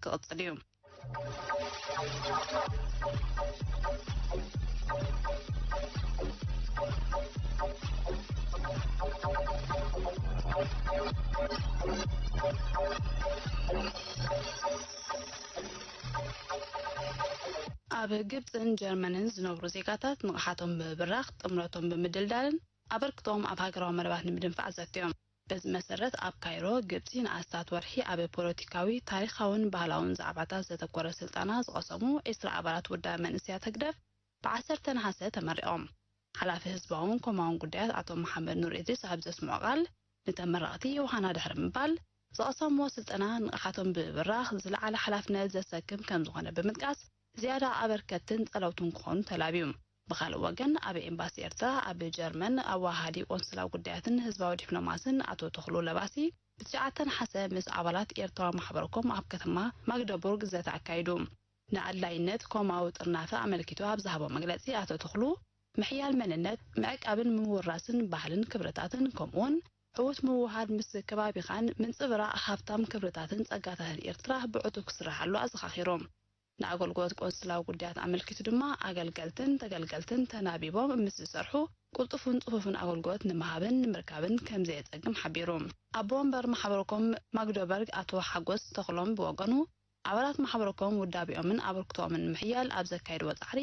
ክቕጽል እዩ። ኣብ ግብጽን ጀርመንን ዝነብሩ ዜጋታት ንቕሓቶም ብምብራኽ፣ ጥምረቶም ብምድልዳልን ኣበርክቶኦም ኣብ ሃገራዊ መደባት ንምድንፋዕ ዘትዮም። በዚ መሰረት፣ ኣብ ካይሮ፣ ግብጺ፣ ንኣስታት ወርሒ ኣብ ፖለቲካዊ፣ ታሪኻውን ባህላውን ዛዕባታት ዘተኮረ ስልጠና ዝቐሰሙ ዕስራ ኣባላት ውዳበ መንእሰያት ህግደፍ፣ ብ ዓሰርተ ነሓሰ ተመሪቖም። ሓላፊ ህዝባውን ኮማውን ጉዳያት ኣቶ መሓመድ ኑር ኢድሪስ ኣብ ዘስምዖ ቃል፣ ንተመረቕቲ ዮሃና ድሕሪ ምባል፣ ዝቐሰምዎ ስልጠና ንቕሓቶም ብምብራኽ ዝለዓለ ሓላፍነት ዘሰክም ከም ዝኾነ ብምጥቃስ፣ ዝያዳ ኣበርከትትን ጸለውትን ክኾኑ ተላብዩ። ብኻልእ ወገን፣ ኣብ ኤምባሲ ኤርትራ ኣብ ጀርመን ኣዋሃዲ ቆንስላዊ ጉዳያትን ህዝባዊ ዲፕሎማስን ኣቶ ተኽሉ ለባሲ፣ ብትሽዓተ ነሓሰ ምስ ኣባላት ኤርትራዊ ማሕበረኮም ኣብ ከተማ ማግደቡርግ ዘተ ኣካይዱ። ንኣድላይነት ኮማዊ ጥርናፈ ኣመልኪቱ ኣብ ዝሃቦ መግለጺ፣ ኣቶ ተኽሉ፣ ምሕያል መንነት፣ ምዕቃብን ምውራስን ባህልን ክብርታትን፣ ከምኡውን ዕዉት ምውሃድ ምስ ከባቢኻን ምንጽብራቕ ሃብታም ክብርታትን ጸጋታትን ኤርትራ ብዕቱብ ክስርሓሉ ኣዘኻኺሩ። ንኣገልግሎት ቆንስላዊ ጉዳያት ኣመልኪቱ ድማ፣ ኣገልገልትን ተገልገልትን ተናቢቦም ምስ ዝሰርሑ፣ ቅልጡፍን ጽፉፍን ኣገልግሎት ንምሃብን ንምርካብን ከም ዘየጸግም ሓቢሩ። ኣቦ ወንበር ማሕበረኮም ማግደበርግ ኣቶ ሓጎስ ተኽሎም ብወገኑ፣ ኣባላት ማሕበረኮም ውዳቤኦምን ኣበርክቶኦምን ንምሕያል ኣብ ዘካየድዎ ጻዕሪ፣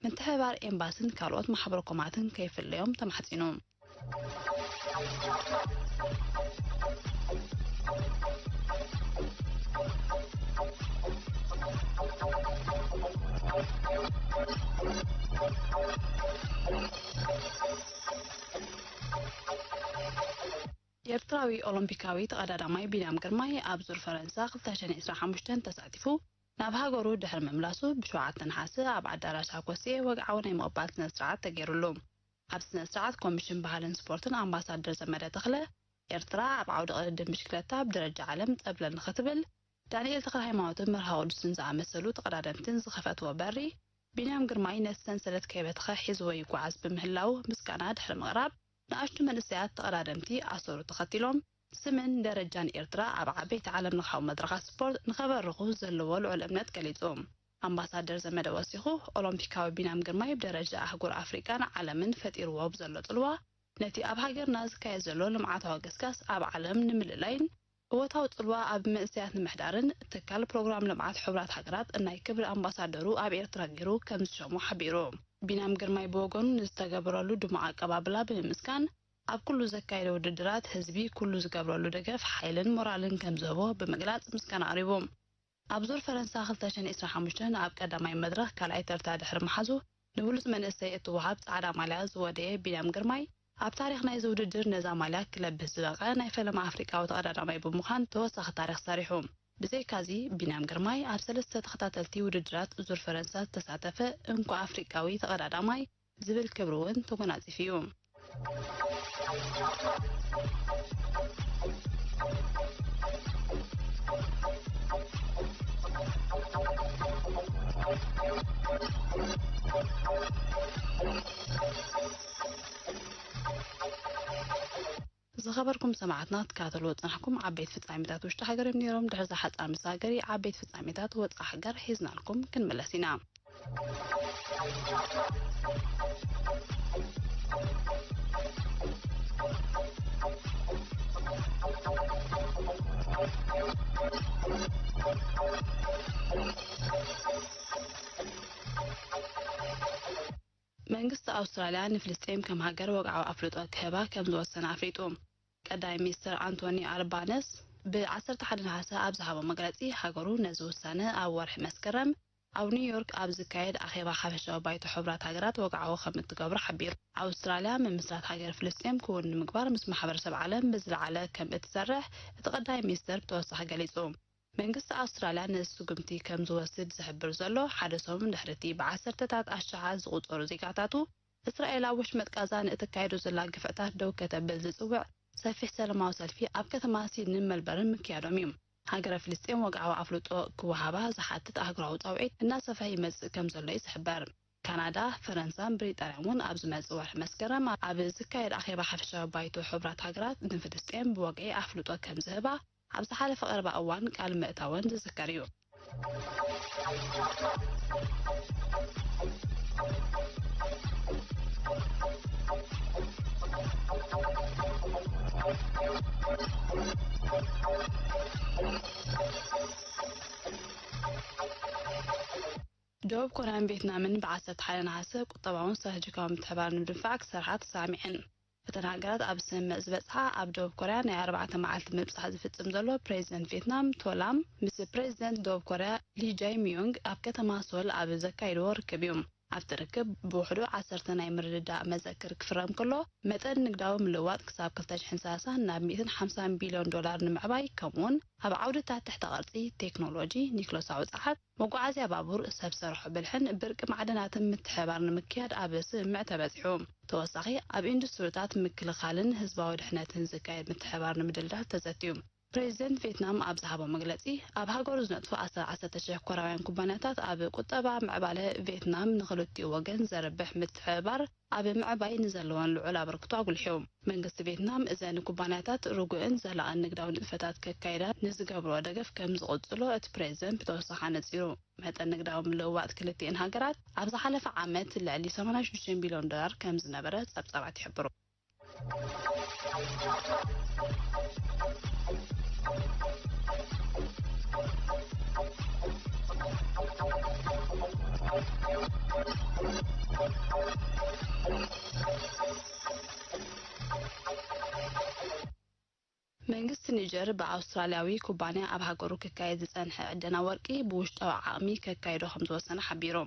ምትሕብባር ኤምባስን ካልኦት ማሕበረኮማትን ከይፍለዮም ተማሕጺኑ። ኤርትራዊ ኦሎምፒካዊ ተቐዳዳማይ ቢንያም ግርማይ ኣብ ዙር ፈረንሳ ክልተ ሽሕን ዕስራን ሓሙሽተን ተሳቲፉ ናብ ሃገሩ ድሕሪ ምምላሱ፣ ብሸውዓተ ነሓሰ ኣብ ኣዳራሽ ኣኮስየ ወግዓዊ ናይ ምቕባል ስነ ስርዓት ተገይሩሉ። ኣብ ስነ ስርዓት፣ ኮሚሽን ባህልን ስፖርትን ኣምባሳደር ዘመደ ተኽለ፣ ኤርትራ ኣብ ዓውዲ ቅድድም ብሽክለታ ብደረጃ ዓለም ጸብለል ንኽትብል፣ ዳንኤል ተኽለ ሃይማኖትን መርሃ ቅዱስን ዝኣመሰሉ ተቐዳደምትን ዝኸፈትዎ በሪ፣ ቢንያም ግርማይ ነቲ ሰንሰለት ከይበትኸ ሒዝዎ ይጓዓዝ ብምህላው ምስጋና ድሕሪ ምቕራብ፣ ንኣሽቱ መንእሰያት ተቐዳደምቲ ኣሰሩ ተኸቲሎም፣ ስምን ደረጃን ኤርትራ ኣብ ዓበይቲ ዓለምለኻዊ መድረኻት ስፖርት ንኸበርኹ ዘለዎ ልዑል እምነት ገሊጹ። ኣምባሳደር ዘመደ ወሲኹ፣ ኦሎምፒካዊ ቢንያም ግርማይ ብደረጃ ኣህጉር ኣፍሪቃን ዓለምን ፈጢርዎ ብዘሎ ጽልዋ፣ ነቲ ኣብ ሃገርና ዝካየድ ዘሎ ልምዓታዊ ገስጋስ ኣብ ዓለም ንምልላይን እወታዊ ጽልዋ ኣብ መንእሰያት ንምሕዳርን፣ ትካል ፕሮግራም ልምዓት ሕቡራት ሃገራት ናይ ክብሪ ኣምባሳደሩ ኣብ ኤርትራ ገይሩ ከም ዝሸሞ ሓቢሩ። ቢንያም ግርማይ ብወገኑ ንዝተገበረሉ ድሙቕ ኣቀባብላ ብምምስጋን፣ ኣብ ኩሉ ዘካየዶ ውድድራት ህዝቢ ኩሉ ዝገብረሉ ደገፍ ሓይልን ሞራልን ከም ዝህቦ ብምግላጽ ምስጋና ኣቕሪቡ። ኣብ ዙር ፈረንሳ ክልተ ሽሕን ዕስራን ሓሙሽተን ኣብ ቀዳማይ መድረኽ ካልኣይ ተርታ ድሕሪ ምሓዙ፣ ንብሉጽ መንእሰይ እትወሃብ ጻዕዳ ማልያ ዝወደየ ቢንያም ግርማይ፣ ኣብ ታሪኽ ናይዚ ውድድር ነዛ ማልያ ክለብስ ዝበቕዐ ናይ ፈለማ ኣፍሪቃዊ ተቐዳዳማይ ብምዃን ተወሳኺ ታሪኽ ሰሪሑ። ብዘይካዚ፣ ቢንያም ግርማይ ኣብ ሰለስተ ተኸታተልቲ ውድድራት ዙር ፈረንሳ ዝተሳተፈ እንኮ ኣፍሪቃዊ ተቐዳዳማይ ዝብል ክብሪ እውን ተጎናጺፉ እዩ። ዝኸበርኩም ሰማዕትና፣ ትከታተልዎ ዝጸናሕኩም ዓበይቲ ፍጻሜታት ውሽጢ ሃገር እዮም ነይሮም። ድሕሪ እዛ ሓጻር መሰጋገሪ ዓበይቲ ፍጻሜታት ወጻኢ ሃገር ሒዝናልኩም ክንምለስ ኢና። መንግስቲ ኣውስትራልያ ንፍልስጤም ከም ሃገር ወግዓዊ ኣፍልጦ ክህባ ከም ዝወሰነ ኣፍሊጡ። ቀዳማይ ሚኒስትር ኣንቶኒ ኣልባነስ ብ ዓሰርተ ሓደ ነሓሰ ኣብ ዝሃቦ መግለጺ፣ ሃገሩ ነዚ ውሳነ ኣብ ወርሒ መስከረም ኣብ ኒውዮርክ ኣብ ዝካየድ ኣኼባ ሓፈሻዊ ባይቶ ሕቡራት ሃገራት ወግዓዊ ከም እትገብሮ ሓቢሩ። ኣውስትራልያ ምምስራት ሃገር ፍልስጤም ክውን ንምግባር ምስ ማሕበረሰብ ዓለም ብዝለዓለ ከም እትሰርሕ እቲ ቀዳማይ ሚኒስትር ብተወሳኺ ገሊጹ። መንግስቲ ኣውስትራልያ ነዚ ስጉምቲ ከም ዝወስድ ዝሕብር ዘሎ፣ ሓደ ሰሙን ድሕሪ እቲ ብዓሰርተታት ኣሽሓት ዝቑጸሩ ዜጋታቱ እስራኤል ኣብ ወሽመጥ ጋዛ ንእተካይዶ ዘላ ግፍዕታት ደው ከተብል ዝጽውዕ ሰፊሕ ሰላማዊ ሰልፊ ኣብ ከተማ ሲድኒን መልበርን ምክያዶም እዩ። ሃገረ ፍልስጤም ወግዓዊ ኣፍልጦ ክወሃባ ዝሓትት ኣህጉራዊ ጻውዒት እናሰፍሐ ይመጽእ ከም ዘሎ እዩ ዝሕበር። ካናዳ፣ ፈረንሳን ብሪጣንያን እውን ኣብ ዝመጽእ ወርሒ መስከረም ኣብ ዝካየድ ኣኼባ ሓፈሻዊ ባይቶ ሕቡራት ሃገራት ንፍልስጤም ብወግዒ ኣፍልጦ ከም ዝህባ ኣብ ዝሓለፈ ቀረባ እዋን ቃል ምእታወን ዝዝከር እዩ። ደቡብ ኮርያን ቬትናምን ብ ዓሰርተ ሓደ ነሓሰ ቁጠባውን ስትራተጂካውን ምትሕብባር ንምድንፋዕ ክሰርሓ ተሰማሚዐን። እተን ሃገራት ኣብ ስምምዕ ዝበጽሓ፣ ኣብ ደቡብ ኮርያ ናይ ኣርባዕተ መዓልቲ ምብጻሕ ዝፍጽም ዘሎ ፕሬዚደንት ቬትናም ቶላም ምስ ፕሬዚደንት ደቡብ ኮርያ ሊ ጃይ ሚዮንግ ኣብ ከተማ ሶል ኣብ ዘካይድዎ ርክብ እዩ። ኣብቲ ርክብ ብውሕዱ ዓሰርተ ናይ ምርድዳእ መዘክር ክፍረም ከሎ፣ መጠን ንግዳዊ ምልውዋጥ ክሳብ ክልተ ሽሕን ሰላሳን ናብ ሚእትን ሓምሳን ቢልዮን ዶላር ንምዕባይ፣ ከምኡውን ኣብ ዓውድታት ትሕተ ቅርጺ፣ ቴክኖሎጂ፣ ኒክሎሳዊ ጸዓት፣ መጓዓዝያ ባቡር፣ ሰብ ሰርሖ ብልሕን ብርቂ ማዕድናትን ምትሕብባር ንምክያድ ኣብ ስምምዕ ተበጺሑ። ተወሳኺ ኣብ ኢንዱስትሪታት፣ ምክልኻልን ህዝባዊ ድሕነትን ዝካየድ ምትሕብባር ንምድልዳል ተዘትዩ። ፕሬዚደንት ቬትናም ኣብ ዝሃቦ መግለጺ፣ ኣብ ሃገሩ ዝነጥፉ ኣስታት ዓሰርተ ሽሕ ኮርያውያን ኩባንያታት ኣብ ቁጠባ ምዕባለ ቬትናም ንኽልቲኡ ወገን ዘርብሕ ምትሕብባር ኣብ ምዕባይ ንዘለወን ልዑል ኣበርክቶ ኣጉሊሑ። መንግስቲ ቬትናም እዘን ኩባንያታት ርጉእን ዘላቕን ንግዳዊ ንጥፈታት ከካይዳ ንዝገብርኦ ደገፍ ከም ዝቕጽሎ እቲ ፕሬዚደንት ብተወሳኺ ኣነጺሩ። መጠን ንግዳዊ ምልውዋጥ ክልቲኤን ሃገራት ኣብ ዝሓለፈ ዓመት ልዕሊ ሰማንያ ሽዱሽተ ቢልዮን ዶላር ከም ዝነበረ ጸብጻባት ይሕብሩ። መንግስቲ ኒጀር ብኣውስትራልያዊ ኩባንያ ኣብ ሃገሩ ክካየድ ዝጸንሐ ዕደና ወርቂ ብውሽጣዊ ዓቕሚ ከካይዶ ከም ዝወሰነ ሓቢሩ።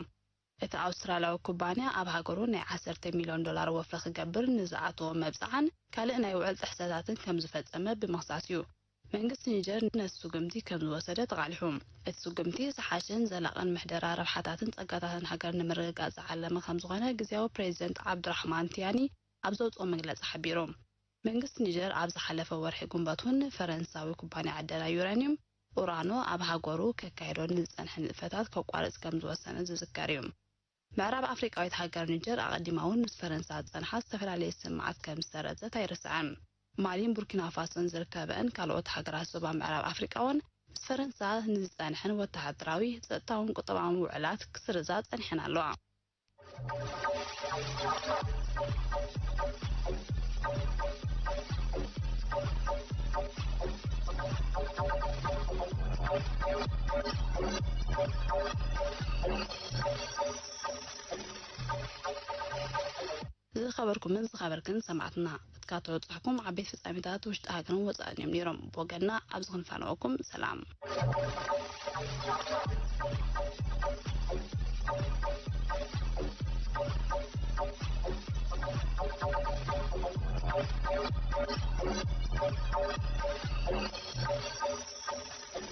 እቲ ኣውስትራልያዊ ኩባንያ ኣብ ሃገሩ ናይ ዓሰርተ ሚልዮን ዶላር ወፍሪ ክገብር ንዝኣተዎ መብጽዓን ካልእ ናይ ውዕል ጥሕሰታትን ከም ዝፈጸመ ብምኽሳስ እዩ። መንግስቲ ኒጀር ነቲ ስጉምቲ ከም ዝወሰደ ተቓሊሑ። እቲ ስጉምቲ ዝሓሸን ዘላቕን ምሕደራ ረብሓታትን ጸጋታትን ሃገር ንምርግጋጽ ዝዓለመ ከም ዝኾነ ግዝያዊ ፕሬዚደንት ዓብዱራሕማን ቲያኒ ኣብ ዘውጽኦ መግለጺ ሓቢሩ። መንግስቲ ኒጀር ኣብ ዝሓለፈ ወርሒ ጉንበት እውን ፈረንሳዊ ኩባንያ ዕደና ዩራኒየም ኡራኖ ኣብ ሃገሩ ከካይዶ ንዝጸንሐ ንጥፈታት ከቋርጽ ከም ዝወሰነ ዝዝከር እዩ። ምዕራብ ኣፍሪቃዊት ሃገር ኒጀር ኣቐዲማ እውን ምስ ፈረንሳ ዝጸንሓ ዝተፈላለየ ስምምዓት ከም ዝሰረዘት ኣይርስዕን። ማሊን ቡርኪና ፋሶን ዝርከበአን ካልኦት ሃገራት ዞባ ምዕራብ ኣፍሪቃ እውን ምስ ፈረንሳ ንዝጸንሐን ወተሃደራዊ፣ ጸጥታውን ቁጠባውን ውዕላት ክስርዛ ጸኒሐን ኣለዋ። ዝኸበርኩምን ዝኸበርክን ሰማዕትና፣ ክትከታተሉ ዝጸሓኩም ዓበይቲ ፍጻሜታት ውሽጢ ሃገርን ወጻእን እዮም ነይሮም። ብወገንና ኣብዚ ክንፋነወኩም ሰላም።